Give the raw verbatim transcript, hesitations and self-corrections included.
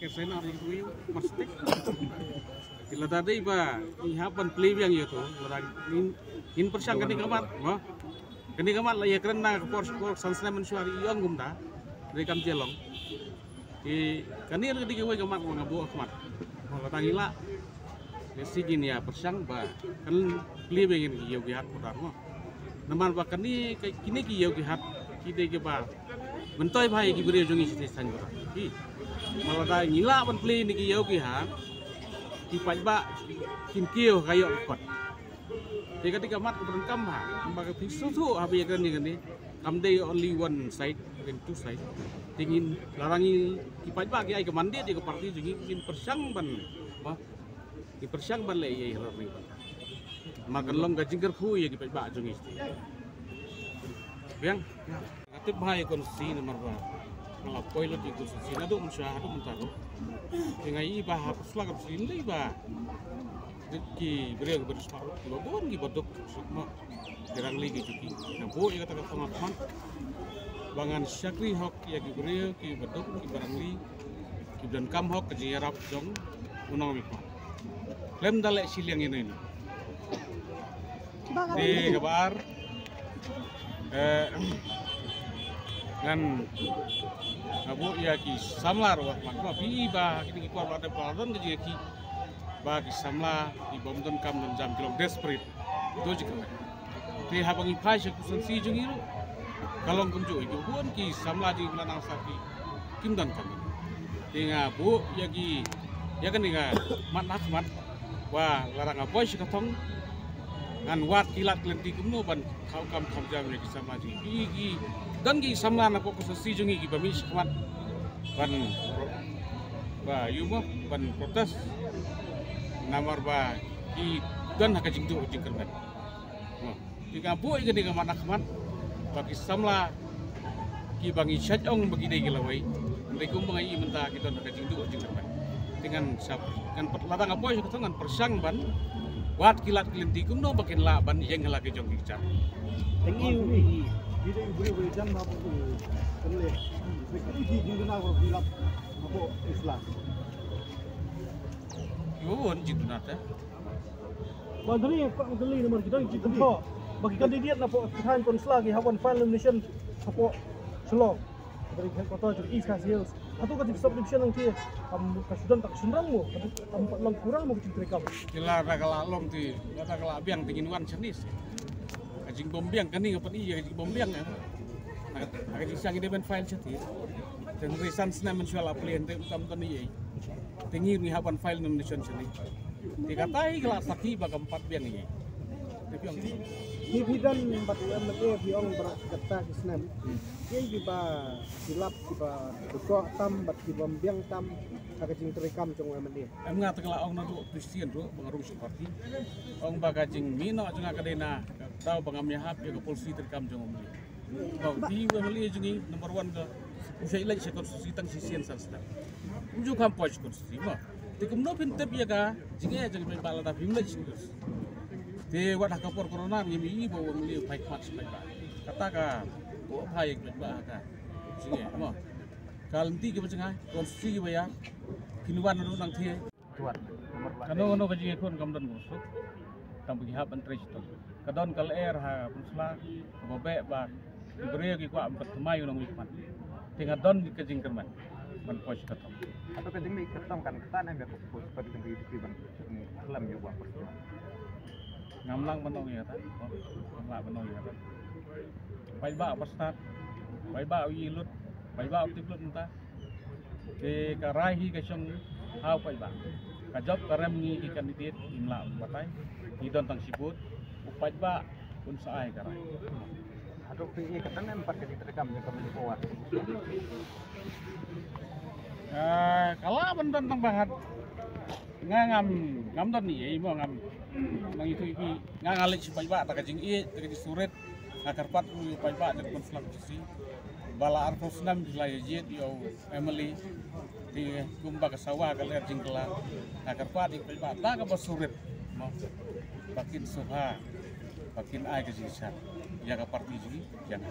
Sena ri tu mas tik. Lada dei ba ngi hap ban plie biang ïa to, lada ngin, ngin pyrshang kane ka mat, mo. Kane ka mat la ïakren na ka por, por san snem mynshuwa ri ong kumta. Dei kam jia long. Ki, kane la ka dei kawei ka mat ba nga buh khmat. Mo, lada ngi lah, lehse ngin ïa pyrshang ba kan plie biang ïa ki ïew ki hat border, mo. Namar ba kane, kine ki ïew ki hat ki dei kiba myntoi bha ïa ki briew jong ngi shatei saiñ border. Ki, mo, lada ngi lah ban plie ïa ki ïew ki hat, ki paidbah kin kiew ha ka ïoh ka kot. Te ka dei ka mat kaba donkam bha, ba ka phi sngewthuh haba ïakren ïa kane. Kam dei only one side, there are two side. Te ngin, lada ngi, ki paidbah ki ai ka mandate ïa ka party jong ngi, ngin pyrshang ban, ba, ngin pyrshang ban leh ïa, ïa, ïa, ïa. Namar kan long ka jingkyrkhu ïa ki paidbah jong ngi. Biang. Nga tip bha ïa ka constituency namar ba nga la poi lut ïa ka constituency naduh mynshuwa haduh mynta ruh. Te nga i ba ha pyrshah ka constituency ba ki briew kiba duk, kiba bun kiba duk, suk ma ki rangli ki juki. Nga buh ïa kata ka thong ha khmat ba ngan shakri hok ïa ki briew kiba duk, kiba rangli, kiba donkam hok ka jingïarap jong u nongmihkhmat. Khlem da leh shiliang ïano ïano. Te kaba ar, eh, ngan, nga buh ïa ki samla ruh, ma, ma, phi ba kine ki kwah ba dei ba don ka jingïakhih ba ki samla ki bym donkam don jam, ki long desperate. To jingkyrmen. Te haba ngi phai sha ka constituency jong ngi ruh, ka long kumjuh, ki bun ki samla jong ngi ba la nang sah ki kim donkam. Te nga buh ïa ki, ïa kane ka mat na khmat, ba lada nga poi sha ka thong, ngan wad ki lad ki lynti kumno ban khaw kam kham jam ïa ki samla jong ngi. Ki, ki, don ki samla na pdeng ka constituency jong ngi kiba mih sha khmat ban, ba, ïa mo, ban protest. Namar ba ki don ha ka jingduh jingkyrmen. Mo. Te nga buh ïa kane ka mat na khmat ba ki samla kiba ngi shait ong ba ki dei ki lawei, hynrei kumba nga i mynta ki don ha ka jingduh jingkyrmen. Te ngan sha, ngan pyr-, lada nga poi sha ka thong ngan pyrshang ban wad ki lad ki lynti kumno ba kin lah ban ïeng ha la ki jong ki kjat. Thank you. Ki dei u briew ba jan na ba u kan leh. Ki dei ki jingduna ba ki lap na ba u Islam. Ki won jingduna te. Ba dri, ba dri namar kita ki jingkyntu. Ba ki candidate na pdeng thaiñ council ki hap ban file nomination hapoh Shillong. Dari headquarter jong East Khasi Hills. Hato ka jing subdivision nangta kam ka shu don ta ka shynrang mo, kam pat long kurang mo ka jingtrei kam. Ki la da ka la long te, la da ka la biang te ngin wan shane. Ka jingbym biang kane nga pyn-i ïa ka jingbym biang ïa. Ha ka jingshisha ngi dei ban file shatei. Te hynrei san snem mynshuwa la plie hynrei kam don ïa. Te ngi ngi hap ban file nomination shane. Te kata hi ka la sakhi ba kam pat biang ïa. Te phi ong. Phi, phi don bad u M L A phi ong ba kata ki snem. Kiei kiba ki lap kiba dkoh tam bad kibym biang tam ha ka jingtrei kam jong u M L A. Em, nga te ka la ong naduh Christian ruh ba nga rung sha party. Ong ba ka jingmih noh jong nga ka dei na ka daw ba ngam ïahap ïa ka policy trei kam jong u M L A. Ba u M L A jong ngi number one ka u shait leit sha constituency tang shisien san snem. Um ju kham poi sha constituency mo. Te kumno phin tip ïa ka jingeh jong ngi ba lada phim leit sha constituency. Te wat ha ka por corona ngim i ba u M L A u phai khmat sha paidbah. Kata ka buh phai ïa ka paidbah ha ka jingeh mo. Ka lynti kiba jngai, constituency kiba ïa, phin wan ruh nangta. Tuan, nomor ba. Kano kano ka jingïakhun kam don ka suk. Tang ba ngi hap ban trei shitom. Ka don ka lyer ha Pynursla, kaba beh ba ki briew ki kwah ban thymmai u nongmihkhmat. Te nga don ka jingkyrmen ban poi shi kathong. Hato ka jingmih kathong kan kata ne em ïa ka poi shi kathong ban khlem ïa u ba poi shi kathong. Ngam lah ban ong ïa kata. Ngam lah ban ong ïa kata. Paidbah ba stad, paidbah u ïa lut, paidbah u tip lut mynta. Te ka rai hi ka shong ha u paidbah. Ka jop ka rem ngi ki candidate ngim lah batai. Ngi don tang shi vote, u paidbah un sa ai ka rai. Haduh phi ïa kata ne em pat ka jingtrei kam jong ka Mini Power. Ah, ka lah ban don tang ba hat. Nga ngam, ngam don ni ei mo ngam. Nang itu ipi nga nga leit sha paidbah ta ka jingïeit ta ka jingsurit. Nga kyrpad u paidbah jong Pynursla Constituency. Ba la arphew snem phi la ïa jied ïa u M L A. Te kumba ka sawa ka lyer jingkylla. Nga kyrpad ïa u paidbah ta kaba surit. Mo. Ba kin sngewbha ba kin ai ka jingshad ïa ka party jong ngi ïa nga.